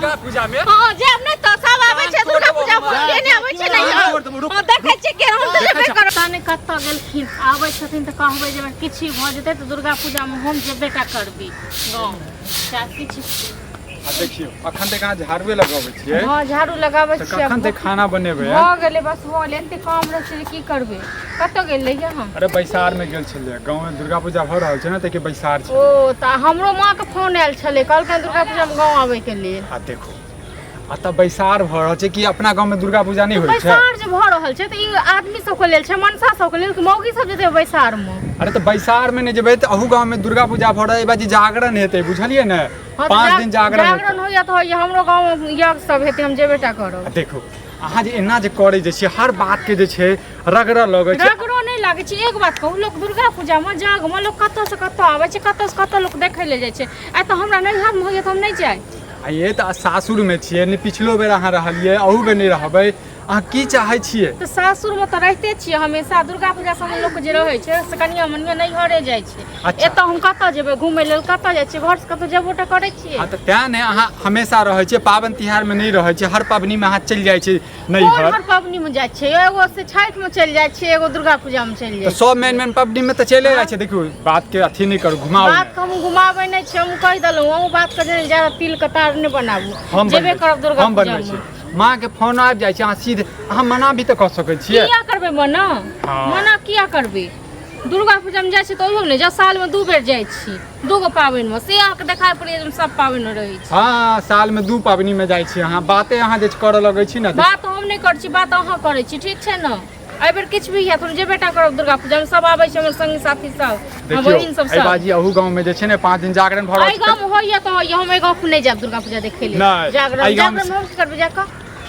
दुर्गा पूजा में। हां, जायब नहि तऽ सब आबै छै दुर्गा पूजा मे, के नहि आबै छै? नहि छोड़ देबौ, रुक। हां, देखै छियै के हम तऽ जेबे करब। पता नहि कतऽ गेलखिन। आबै छथिन तऽ कहबै जे किछु भऽ जेतै तऽ दुर्गा पूजा मे हम जेबे टा करबै गाँव, चाहे किछु। आ देखियौ, अखन तक अहाँ झाड़ुए लगबै छियै? हँ, झाड़ू लगाबै तऽ छियै। कखन तक खाना बनेबै? भऽ गेलै, बस भऽ गेलै। एते काम रहै छै जे की करबै। कतऽ गेल रहियै हम? अरे, बैसार में गेल छलियै। गाँव में दुर्गा पूजा भऽ रहल छै ने, ताहिके बैसार छै। ओ, तऽ हमरो माँके फोन आयल छलै, कहलकै दुर्गा पूजामे गाँव आबैके लेल। आ देखो, आ तऽ बैसार भऽ रहल छै कि अपना गाँव में दुर्गा पूजा नहि होइ छै? बैसार जे भऽ रहल छै तऽ ई आदमी सबके लेल छै, मनसा सबके लेल, कि मौगी सब जेतै बैसारमे? अरे, तऽ बैसार में नहि जेबै तऽ अहू गाँव में दुर्गा पूजा भऽ रहल है, जागरण हेतै, बुझलियै ने? हँ, तऽ 5 दिन जागरण हेतै। जागरण होइया तऽ होइया, हमरो गाँवमे यज्ञ सब हेतै, हम जेबे टा करब। आ देखो, अहाँ जे एना जे करै जे छियै, हर बात के जे छै रगड़ऽ लगै छै। रगड़ो नहि लागै छै। एक बात कहू, लोक दुर्गा पूजामे जागमे लोक कतऽसँ कतऽ आबै छै, कतऽसँ कतऽ लोक देखै लए जाइ छै। आइ तऽ हमरा नैहरमे होइया तऽ हम नहि जाइ? आ ये तऽ सासुरमे छियै ने, पिछलो बेर अहाँ रहलियै, अहू बेर नहि रहबै। अहाँ की चाहै छियै? तऽ सासुरमे तऽ रहिते छियै हमेशा। दुर्गा पूजा सबमे लोक जे रहै छै से कनिया मनिया नैहरे जाइ छै। एतऽ हम कतऽ जेबै घुमै लेल? कतऽ जाइ छियै? घरसँ कतऽ जेबो टा करै छियै? हँ, तऽ तेँ ने अहाँ हमेशा रहै छियै, पाबनि तिहारमे नहि रहै छियै। हर पाबनिमे अहाँ चलि जाइ छियै कोन? नैहर। हर पाबनिमे जाइ छियै? एगो से छठिमे चलि जाइ छियै, एगो दुर्गा पूजामे चलि तऽ जाइ। सब मेन मेन पबनीमे तऽ चलि जाइ छै। देखियौ, बातके अथी नहि करू, घुमाउ बात नहि। के हम घुमाबै नहि छियै, हम कहि देलहुँ। अहूँ बात के जे ज्यादा तिल के तार नहि बनाबू। हम जेबे बनबै छी, करब दुर्गा हम बनबै पूजामे। छी। माँके फोन आबि जाइ छै, अहाँ सीधे अहाँ मना भी तऽ कऽ सकै छियै। किया करबै मना? हँ। मना किया करबै? दुर्गा पूजामे जाइ छी तऽ ओहियोमे नहि जा, सालमे 2 बेर जाइ छी, दूगो पाबनिमे से अहाँके देखाइ पड़ैए जे हम सब पाबनिमे रहै छी। हँ, सालमे 2 पाबनिमे जाइ छी। अहाँ बाते अहाँ जे करऽ लगै छी ने। बात हम नहि करै छी, बात अहाँ करै छी, ठीक छै ने? एहिबेर किछु भी हैत, हम जेबे टा करब दुर्गा पूजामे। सब आबै छै, हमर संगी साथी सब, हमर देखियौ, बहिन सब। एहि सब बाजी अहू गाँवमे जे छै ने 5 दिन जागरण भऽ रहल एहि छै। गाँवमे होइए तऽ होइए, हम एहि गाँव नहि जायब दुर्गा पूजा देखै लेल। नहि, जागरण एहि गाँवमे जागरण हम की करबै जाकऽ?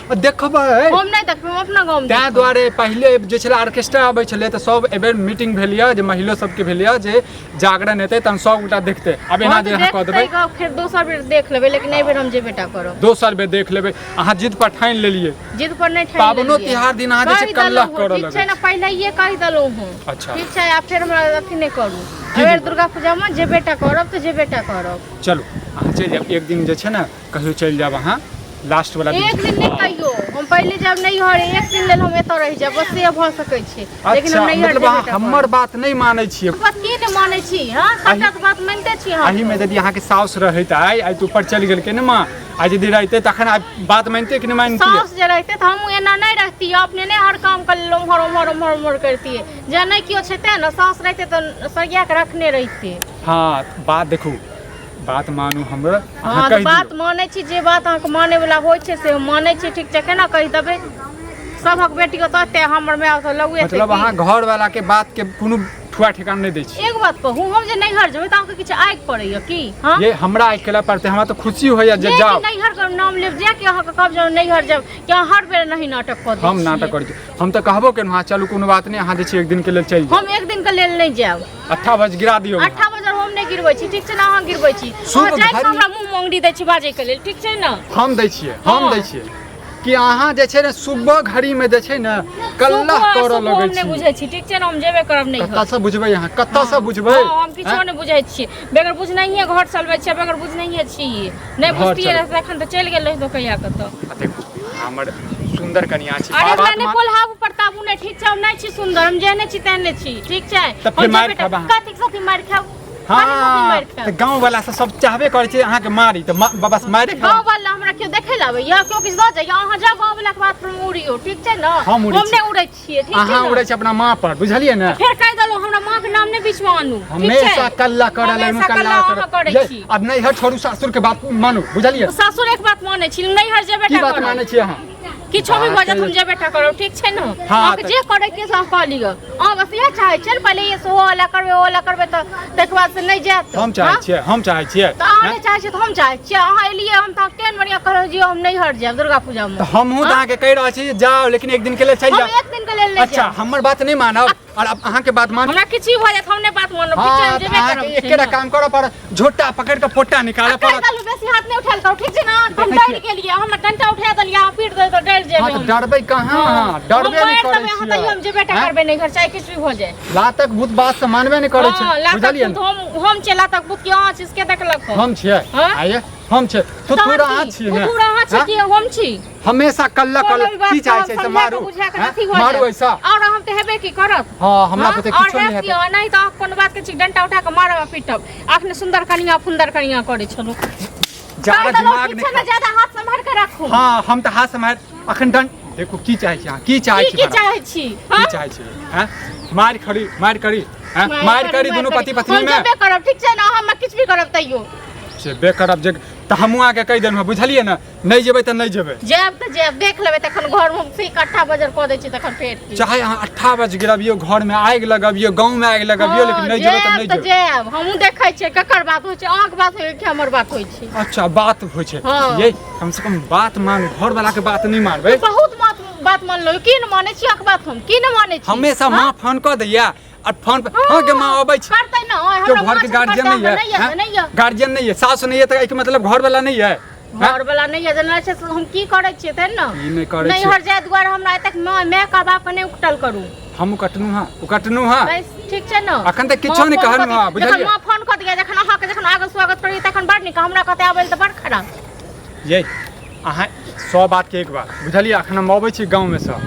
देखबै। हम नहि देखबै, हम अपना गाँवमे ताहि देखबै। दुआरे पहिले जे छलै ऑर्केस्ट्रा अबै छलै, तऽ सब एहिबेर मीटिंग भेल यऽ जे महिलो सबके भेल यऽ जे जागरण हेतै तहन सब गोटा देखतै। आब एना हँ, जे तऽ अहाँ कऽ देखतै देबै। गप, फेर दोसर बेर देख लेबै, लेकिन एहि बेर हम जेबे टा करब। दोसर बेर देख लेबै, अहाँ जिद पर ठानि लेलियै। जिद पर नहि ठानि पाबनो लेलियै। तिहार दिन अहाँ जे छै कहि कल्लह देलहुँ, करऽ ठीक लगै छै ने? पहिलैये कहि देलहुँ हँ। अच्छा। ठीक छै, आब फेर हमरा अथी नहि करू। की एहि बेर दिक्कत? दुर्गा पूजामे जेबे टा करब तऽ जेबे टा करब। चलू, अहाँ चलि जायब। एक दिन जे छै ने कहियो चलि जायब अहाँ, लास्ट वाला दिन। एक दिन नहि कहियो, हम पहिले जायब नैहर, एक दिन लेल हम एतऽ रहि जायब, बस से भऽ सकै छै, लेकिन अच्छा हम नैहर मतलब जेबे अहाँ टा हमर करब। बात नहि मानै छियै? बात की नहि मानै छी? हँ, सबटा तऽ बात मानिते छी हम। एहिमे यदि अहाँके साउस रहैत आइ, आइ तऽ ऊपर चलि गेलकै ने माँ, आइ यदि रहितै तखन आइ बात मानिते कि नहि मानितियै? साउस जे रहिते तऽ हमहूँ एना नहि रहतियै, अपने नहि हर काम के लेल ओम्हर ओम्हर ओम्हर ओम्हर करतियै। जे नहि केओ छै तेँ ने, साउस रहिते तऽ सरिया कऽ रखने रहितै। हँ, बात देखू, बात मानू हमर अहाँ। हँ, तऽ कहि बात दियौ। मानै छी। जे बात अहाँके मानै वला होइ छै से हम मानै छी, ठीक छै? केना कहि देबै? सभक बेटी ओतऽ एतै, हमर माय ओतऽ लगुए हेतै मतलब की? अहाँ घर वाला के बात के कोनो ठुआ ठेकान नहि दै छी। एगो बात कहू, हम जे नैहर जेबै तऽ अहाँके किछु आगि पड़ैया की? हँ? ये हमरा आइ केला पड़तै? हमरा तऽ खुशी होइया जे जे कि जाउ। नैहर के नाम लेब, जे कि अहाँके कहब जे हम नैहर जायब, कि अहाँ हर बेर नहीं नाटक कऽ दै हम छियै। नाटक करै छी? हम तऽ कहबो केलहुँ हँ, चलू कोनो बात नहि, अहाँ जे छै एक दिन के लेल चलि जाउ। हम एक दिन के लेल नहि जायब। अट्ठा बज गिरा दियौ। अट्ठा बजर हम नहि गिरबै छी, ठीक छै ने? अहाँ गिरबै छी। शुभ अहाँ जाइत घड़ी- हमरा मुँह मोंगरी दै छी बाजै के लेल, ठीक छै ने? हम दै छियै, हम दै छियै कि अहाँ जे छै ने सुबह घड़ी में जे छै ने कल्लह सुबह- करऽ सुबह लगै हम नहि छी। बुझै छी, ठीक छै ने? हम जेबे करब नहि। कतऽ से बुझबै अहाँ? कतऽ से बुझबै? हँ, हम किछो आँय? नहि बुझै छियै। बगैर बुझनहिये घर चलबै छियै, बगैर बुझनहिये छी। नहि घर बुझतियै चलबै। तऽ एखन तऽ चलि गेल रहितहुँ कहिया कतऽ। आ देखू, हमर सुन्दर कनिया छी। अरे, बात हमरा नहि पोल्हाबू परताबू नहि, ठीक छै? हम नहि छी सुन्दर, हम जेहने छी तेहने छी, ठीक छै? तऽ फेर हम मारि जेबे खायब अहाँ। कथी साथी मारि खायब? कथी साथी हँ मारि तऽ खायब? गाँव वाला से सब चाहबे करै छै अहाँके मारी, तऽ बाबा से मारे गाँव खायब। वाला हमरा केओ देखै लए आबैया? केओ किछु दऽ जाइया? अहाँ जाउ, गाँव वाला के बात पर उड़ियौ, ठीक छै ने? हम उड़ै हम छी। नहि उड़ै छियै, ठीक छै अहाँ ने? उड़ै छी अपना माँ पर, बुझलियै ने? फेर कहि देलहुँ, हमरा माँ के नाम नहि बीच मे आनू, ठीक हमेशा छै? कल्ला करऽ लगलहुँ। हमेशा कल्ला कल्ला अहाँ करै ये, छी। आब नैहर छोड़ू, सासुर के बात मानू, बुझलियै? सासुर एक बात मानै छी, नैहर जेबे की टा बात करब। मानै छी अहाँ? किछो भी भऽ जायत, हम बात- जेबे टा करब, ठीक छै ने? हँ, अहाँके तऽ- जे करे के से अहाँ कऽ लिअ। अहाँ बस इएह चाहै छियै ने, पहिले ई से ओ वाला करबै, ओ वाला करबै, तऽ तकर बाद से नहि जायत। हम चाहै हँ? छियै? हम चाहै छियै? तऽ अहाँ हैं? नहि चाहै छियै तऽ हम चाहै छियै? अहाँ एलियै, हम तऽ केहन बढ़िआँ कहलहुँ जे हम नैहर जायब दुर्गा पूजामे। तऽ हमहूँ तऽ अहाँके कहि रहल छी जे जाउ, लेकिन एक दिन के लेल चलि हम जाउ। एक दिन के लेल नहि अच्छा जायब। हमर बात नहि मानब और अब अहाँके बात मान हमरा किछु भऽ जायत, हम नहि बात मानब, ठीक छै? हाँ हम तऽ जेबे अहाँके करब एकेटा काम करऽ पड़त, झोटा पकड़ि कऽ पोटा निकालऽ कहि पड़त। देलहुँ, बेसी हाथ नहि उठायल करू, ठीक छै ने? हम देखै डरि छियै। गेलियै, हमर डंटा उठा देलियै, अहाँ पीट देबै तऽ डरि हाँ जेबै तऽ हम। डरबै कहाँ अहाँ? डरबे हम नहि मारि करै देबै अहाँ, तैयो हम जेबे टा छियै। करबै नैहर, चाहे किछु भी भऽ जाय। लातक भूत बात से मानबे नहि करै हँ, छै, लातक बुझलियै भूत ने? हम छियै लातक भूत कि अहाँ छी, से के देखलक हन? हम छियै। हाँ? आइए हम छै थुथुर अहाँ छियै ने थुथुर अहाँ छी हाँ? कि हम छी हमेशा कल्ला कोनो कल्ला भी बात की चाहै छै कहब, से समझा मारू कऽ बुझा कऽ हाँ? अथी भऽ मारू जायत। ऐसा और हम तऽ हेबे की करत हाँ हमरा हाँ? बुते और किछो नहि हैत की? हेतै नहि तऽ कोनो बात के छी डंटा उठा कऽ मारब आ पीटब अखने सुंदर कनिया फुंदर कनिया करै छलहुँ ज्यादा कहि देलहुँ, दिमाग ठीक नहि छै ने ज्यादा हाथ सम्हारि कऽ राखू हाँ हम तऽ हाथ सम्हारि अखन डंट देखू की चाहै छी अहाँ की चाहै की छी की हमरा? चाहै छी की हाँ? चाहै छी हैं मारि खरी मारि करी हैं मारि करी दुनू पति पत्नी हम में जेबे करब ठीक छै ने हम किछु भी करब तैयो जेबे करब जे तऽ हमहूँ अहाँके कहि देलहुँ बुझलियै ने नहि जेबै तऽ नहि जेबै जायब तऽ जायब देख लेबै तखन घरमे हम इकट्ठा बजर कऽ दै छी तखन फेर की। चाहे अहाँ अट्ठा बज गिरबियौ घरमे आगि लगबियौ गाँवमे आगि लगबियौ लेकिन हँ, नहि जेबै तऽ जायब नहि तऽ जेबै जायब हमहूँ देखै छियै ककर बात होइ छै अहाँके बात होइ छै कि हमर बात होइ छै अच्छा बात होइ छै हँ। ये कम से कम बात मानू घर वाला के बात नहीं मानबै बहुत बात बात मानलहुँ की नहि मानै छी अहाँके बात हम की नहि मानै छी हमेशा माँ फोन कऽ दैया आ फोन पर हाँ के माँ अबै छै करतै ना क्यों हमरा घर के गार्जियन नहीं है नहीं है नहीं है गार्जियन नहीं है सास नहीं है तऽ एहिके मतलब घर वाला नहीं है हैं? घर वाला नहीं है जेना छै से हम की करै छियै ते ने ई नहि करै नहीं छियै हर जाय दुआरे हमरा एतेक माँ माय का बाप नहि उकटल करू हम कटनु हाँ उकटनु हाँ बस ठीक छै ने अखन तऽ किछो माँ नहि फोन कहलहुँ कऽ हँ, दिया- बुझलियै? जखन माँ फोन कऽ दिया जखन अहाँके जखन आगे स्वागत करी तखन बड़ नीक हमरा कतऽ आबै तऽ बड़ खराब ये अहाँ सौ बात के एक बात बुझलियै अखन हम अबै छी गाँवमे सँ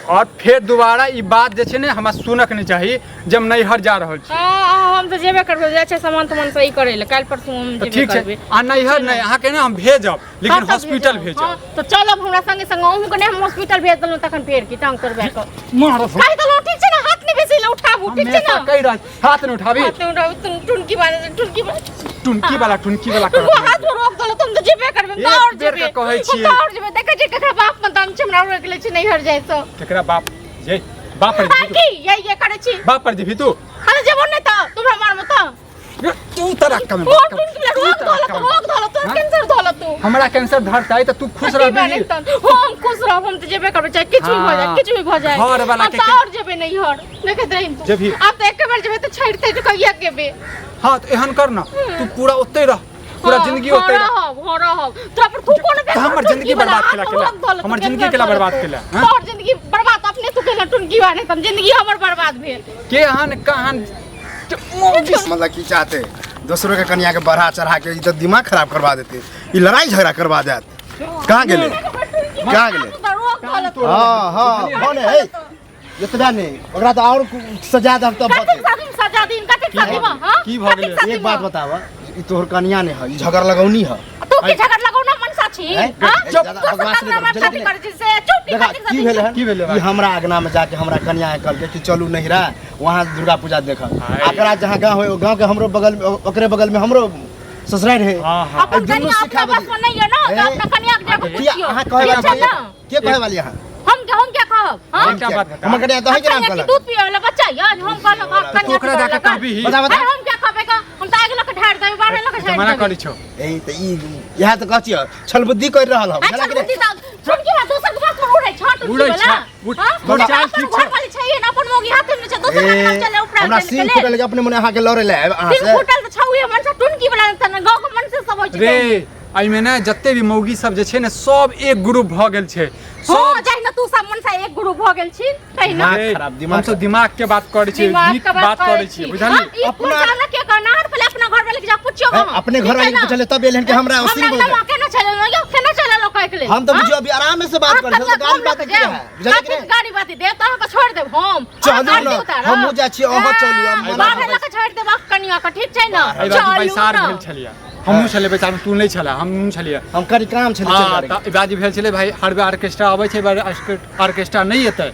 आओर फेर दोबारा ई बात जे छै ने हमरा सुनक नहि चाही जे हम नैहर जा रहल छी हाँ हम तऽ जेबे करबै जाइ छै सामान तामान सही करै लए काल्हि परसू हम तऽ जेबे ठीक छै करबै आ नैहर नहि अहाँके ने हम भेजब लेकिन हाँ, तऽ हॉस्पिटल भेजब हाँ, तऽ चलब हमरा संगे संगे अहूँके नहि हम हॉस्पिटल भेज देलहुँ तखन फेर की टांग तोड़बा कऽ मारब कहि देलहुँ ठीक छै ने हाथ नहि बेसी लए उठाबू ठीक छै हमेशा ने कहि रहल हाथ नहि उठाबी हाथ नहि उठाबू तुम टुनकी वाला टुनकी वाला टुनकी वाला टुनकी वाला तुम करत हाथ रोक देलहुँ तुम तऽ जेबे करबै हम तऽ एक आओर बेर जेबै के कहै हम छियै। तऽ आओर जेबै देखै छियै ककरा बाप मे दम छै हमरा रोकि लै छै नैहर जाइ सँ केकरा बाप ये बाप पर हाँ जेबही तू की ये ये करै छी बाप पर जेबही तू अरे जेबो नहि तऽ तुमरा मारबो तऽ ये, तू तोरा कम ओ टुनकी वाला रोक धोलत रोक धोलत तोर हाँ? कैंसर धोलत तू हमरा कैंसर धरतै तऽ तू खुश रहबही हम खुश रहब हम तऽ जेबे करबै चाहे किछु भी भऽ जाए हाँ। किछु भी भऽ जाए घर वाला हम के तऽ आओर जेबै नैहर देखैत रही तू जेबही। आब तऽ एके बेर जेबै तऽ छोड़िते तऽ कहिया जेबै हाँ तऽ एहन कर ना तू पूरा ओतै रह पूरा हाँ, जिंदगी हाँ, ओतै रह रहब हाँ रहब तोरा पर थूको ने तऽ हमर जिंदगी बर्बाद केला केला। हमर जिंदगी केला बर्बाद केला, हाँ? तोहर जिंदगी बर्बाद अपने तू केला टुनकी वाले तम जिंदगी हमर बर्बाद भेल के हन कहान मतलब की चाहते दोसरों के कनिया के बढ़ा चढ़ा के ई तऽ दिमाग खराब करवा देते ई लड़ाई झगड़ा करवा देत कहाँ गेलै कहाँ गेलै हाँ हाँ हाँ ने हे एतबा नहि ओकरा तऽ आओर सजा देब तब कतेक शादी में सजा दिन कतेक शादी में हां की भऽ गेलै? एक बात बताब ई तोहर कनिया नहि है ई झगड़ लगौनी है तू की झगड़ लगौना मनसा छी हैं? हां चुप। ज्यादा बकवास नहि करू, शादी जल्दी करै छी से चुप की देखा कतेक की शादी भेलै हन की भेलै ई हमरा अगना में जाके हमरा कनिया के कहलकै कि चलू नहिरा वहाँ दुर्गा पूजा देखब हाय। आकरा जहाँ गाँव है ओ गाँव के हमरो बगल में ओकरे बगल में हमरो ससुरारि है हाँ हाँ अपन दुनू कनिया अपना सिखाबै बस में नहीं है ना हैं? तो अपना कनिया के जाके किया पूछियो अहाँ कहै ठीक छै वाली ना के कहै वाली अहाँ हम क्या कहब हां एकटा बात बता। हमर कनिया दही के नाम कनिया के कहलक दूध पिए वाला बच्चा ये हम कहलक हाँ, तू कनिया ओकरा के जाके कहलक। कहबी बता बता अरे हम क्या कहबै का हम तऽ आगि लऽ कऽ ढारि देबै बाहर लऽ कऽ ढारि मना देबै करै छौ ए तऽ ई इएह तऽ कहै छियै छलबुद्धि करि रहल हम अच्छा बुझलक कि बुद्धि नहि? तऽ सुन की बात दोसर के बात पर उड़ै छ टुटकी उड़ै वाला छ, उड़- हाँ? तोर चाल अपन ठीक घर छौ। वाली छै ने अपन मोगी हाथे में छै दोसर ए, हाथ चले उपरा हमरा सींग फूटल के अपने मने अहाँके लड़ै लए आयब अहाँ सिंह से फूटल तऽ छौए मन से टुनकी वाला तऽ ने गाँव के मन से सब होइ छै रे एहिमे ने जते भी मौगी सब जे छै ने सब एक ग्रुप भऽ गेल छै हो सब जाहि ने तू सब मन से एक ग्रुप भऽ गेल छी तहि ने दिमाग रे, खराब, दिमाग हमसब दिमाग के बात करै छियै दिमाग नीक के बात करै छियै बुझलियै अपना अपना- के कहना पहले अपना घर वाले के जा पूछियो हैं, अपने घर वाले के पूछले तब एलहन कि हमरा हमरा उसी बोल अंगना केना चलल यौ केना चलल कहै के लेल हम तऽ बुझियो अभी आराम से बात करै छी हम तऽ गाली बात की रहै बुझलियै कि नहि गाड़ी बात देब तऽ अहाँके छोड़ि देब हम चलू ने, हमहूँ जाइ छियै, अहाँ चलू, हम मना बाहर लऽ कऽ छोड़ि देब अहाँके कनिया के ठीक छै ने एहि बाजी चलू बैसार ने। भेल छलियै हमहूँ छलियै बैसार मे तू नहि छला हमहूँ छलियै हम कनि काम छलै चलि हाँ गेलियै। तऽ बाजी भेल छलै भाई हर बेर ऑर्केस्ट्रा अबै छै एहि बेर ऑर्केस्ट्रा नहि एतै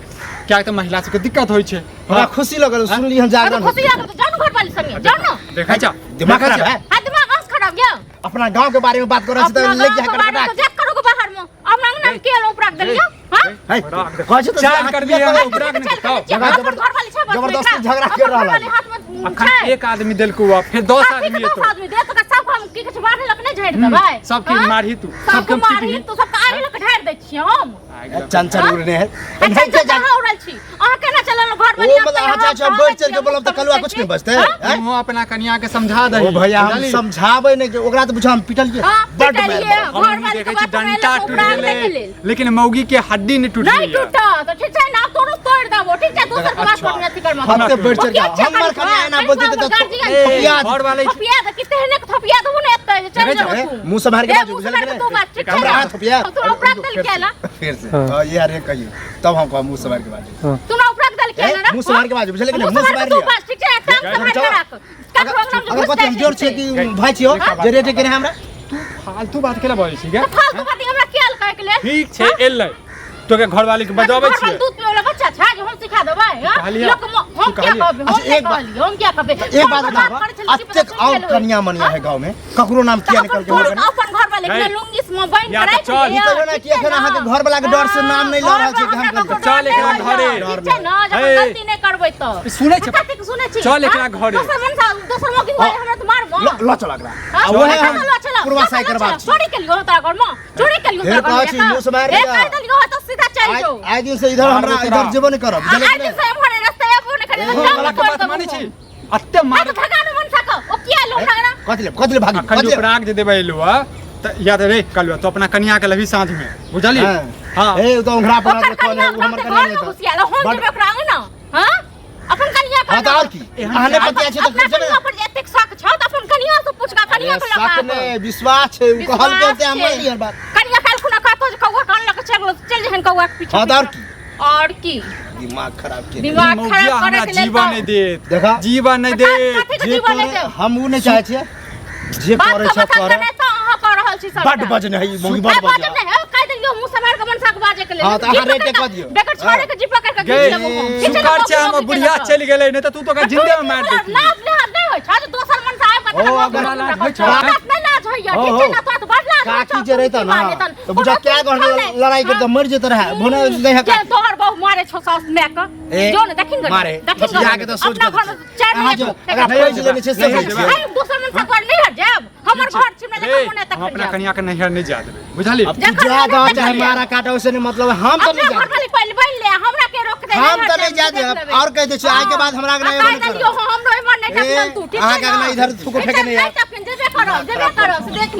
किएक तऽ महिला सबके दिक्कत होइ छै हमरा खुशी लगल सुनली हम हाँ, जागरण तऽ खुशी लागल तऽ जाउ ने घर वाली संगे जाउ ने देखै छ दिमाग देखै खराब छ? है हाँ दिमाग अहाँके खराब यऽ अपना गांव के बारे में बात कर रहल छी तऽ अपना लग गाँव जाय के बारे में कटकटा तऽ जायत करू के बाहर में अपना अंगना में के उपरा के देलियै हाँ है कहै छी तऽ चाल अहाँ कर किया दिए कहै? उपरा के नहि देतौ। झगड़ा अपन घर वाली छै बस जबरदस्ती एकरा। झगड़ा अपन कर रहल घर वाली है। हाथ में अखन छै। एक आदमी देलकौ आ फिर 10 कथी आदमी के दस एतौ आदमी दे तो सब हम की कहै छै बाहर लग नहि झाड़ि देबै सबके हाँ? मारही तू सबके सबके हम मारही पीटही तू सबके आगि लग ढारि दै छियै हम चंचल उड़ने है अच्छा अच्छा कहाँ उड़ल छी अहाँ केना चलल घर ओ वाली मतलब अहाँ चाहे छी हम बढ़ि चढ़ि के बोलब तऽ कलुआ कुछ नहि बचतै हैं? तू अपना कनिया के समझा दही ओ भैया हम बुझलही? समझाबै नहि कि ओकरा तऽ बुझा हम पिटलियै हाँ, बड्ड मारि पिटलियै। मारल। हम घर वाली देखै के छी बात डंटा पर टूटि एलै, गेलै लेकिन मौगी के हड्डी नहि टूटलै नहीं टूटा तो ठीक छै ना तोरो तोड़ देबो कहबो, ठीक छै? दोसर के बात पर नहि अथी करबो। हम तऽ बढ़ि चढ़ि के हमर कनिया एना बोलतै तऽ थपिया घर वाले थपिया दे कि तेहने के थपिया देबो ने एतै जे चलि जेबो तू। मुँह सम्हारि के ए, बाजू मुँह बुझल सम्हारि के कि तू बाज, ठीक छै हमरा ने? अहाँ थपिया तोरा उपरा देल किया ना? फिर से हाँ, ये अरे कहियो तब हम कहब मुँह सम्हारि के बाजू। तू ना उपरा देल किया ना? मुँह सम्हारि के बाजू बुझल कि मुँह नहीं? मुँह सम्हारि के सम्हारि तू लिअ। बाज, ठीक छै? टांग सम्हारि के राख। ककरो अंगना में अगर घुसि कथी हम जाइ जोर छै। छियै कि भाई छियो जे रेट केने हमरा फालतू बात केला बजै छी गे? फालतू बात हमरा किया कहै के लेल? ठीक छै, एलै तोके घरवाली के बजाबै घर छियै। में दूध पिए वाला बच्चा छै जे हम सिखा देबै? हाँ? कहलियै। लोक हम तू क्या कहलियै। कहबै? हम अच्छा, क्या एक बात- कहलियै? हम क्या कहबै? एक बात हम बताबऽ, करै छलियै कि अतेक पता और चलि गेल कनिया मनिया है गाँव में, ककरो नाम किया तऽ निकल अपन के घर अपन घर वाले है। लुंगी में बान्हि या के तऽ राखि चल। लिअ, ई कहियो ना ठीक कि एखन छै ना? अहाँके घर वाला के डर से नाम नहि लऽ रहल छै कि हम हमरा गलती ककरो चल एकरा डर घरे। नहि होइए। ठीक छै ने? जखन है। गलती नहि करबै तऽ सुनै छै। कतेक सुनै छी? चल एकरा हाँ? घरे। दोसर मनसा दोसर मौकी हुआ हमरा तऽ मारबो। ल चल अगला। हाँ? आ ओहे चल, हम चल, चल, पूर्वा चल, साई चल, करबाक चल, छी। चोरी केलियो तोरा घरमे? चोरी केलियो फेर तोरा कहै घरमे? छी, मुँह सम्हारि हे, लिअ। कहि देलियो तऽ सीधा चलि आइ जो। आइ दिन से इधर हमरा मारबो इधर तोरा। जेबो नहि करब आ बुझलियै आइ कि दिन नहि? से एम्हर रास्ता आबो नहि करी, ए, जाम वाला के तोड़ि बात देबो मानै हम। छी? अत्ते हाँ मार तऽ भगा दे मनसा के। ओ किया एलो हमरा अंगना? कथी ले कथी ले भागी अखन कथी ले? उपराग जे देबै एलू ह तऽ याद रे कलुआ तो अपना कनिया के लभी साँझ में, बुझली? हाँ। हाँ। ए उ तऽ ओंघरा पर ओकर कहले कनिया उ हमर घर कनिया में नहि तऽ घुसियाल, हम बड- जेबै ओकरा अंगना? हाँ? अपन कनिया हाँ तऽ और की एहन अहाँ नहि चाल- पतिया छै तऽ अपना जेबै कनिया पर जे एतेक शक छौ तऽ अपन कनिया से पूछ कऽ कनिया अरे के लऽ कऽ शक आबो। नहि विश्वास छै उ कहलकै विश्वास ते हम छै। मानि लिअ बात। कनिया काल्हि खुना कहतो जे कौआ कान लऽ कऽ चलि गेलो, चलि जहन कौआ के पीछा हाँ तऽ और पीछा। की और की दिमाग खराब के दिमाग मौगिया खराब हमरा करे के लेल जीवन तऽ नहि देत। देखा। जीवन नहि देत। कथी के जे जीवन नहि करे देत? हम उ नहि चाहै छियै जे बात करै के छै बता करे। नहि तऽ अहाँ कऽ रहल छी सबटा। बड बजने है ई मौगी बड ए, बाजब बजने नहि, ए, कहि देलियौ मुँह सम्हारि कऽ मनसा के बाजै के लेल। हाँ, तऽ अहाँ जीप रेटे पकड़ि कऽ कऽ- दियौ। बेगर छोड़े के जीप पकड़ि कऽ गे, घीच लेबो हम। ठीक छै ने, शुक्र छै मौगी हमर मौगी बुढ़िया के चलि गेलै, नहि तऽ तू तो ओकरा जिंदे में मारि देती। लाज लिहाज नहि होइ छै जे दोसर मनसा आबि कऽ ओ, तोरा अगर मौगी लाज होइ रखल छौ, छौ। हमरा नहि लाज होइए, हो, ठीक छै हो। ने? तोरा तऽ बड़ लाज होइ छौ, काकी जे रहितऽ तू ना की बात तऽ बुझा कोनो क्या चीज घर नहि। लड़ाई करते मरि जेतै रहै भोने नहि है जे काकी। तोहर बहु मारे छौ सास माय के ए, जो ने देखिन मारे देखिन थपिया के तऽ सोच अपना के घर में चारि अहाँ मिनट जो रुक। अगर नहि पैस लेने छै से नहि होइ जेबै। छै अरे दोसर मनसा घर नहि हट जायब, हमर घर छी, हमरा रे, जखन मोन हैत हम तखन अपना जायब। कनिया के नैहर नहि जा देबै, बुझली? अब तू जखन जा मोन दह हैत चाहे तखन मारा काटा ओइसे नहीं मतलब हम तऽ अपना नहि घर जा वाली पहिले बनि ले, हमरा के रोक दे? हम तऽ नहि जा देब और कहि दै छियै आइ के बाद हमरा अगना एबो नहि दियौ करब। हमरो इमहर नहि ए, टपकल तू, ठीक अहाँके छै ना? अगना इधर थूको फेके नहि नहि आयत। टपकन, जेबे करब जेबे करब से देख।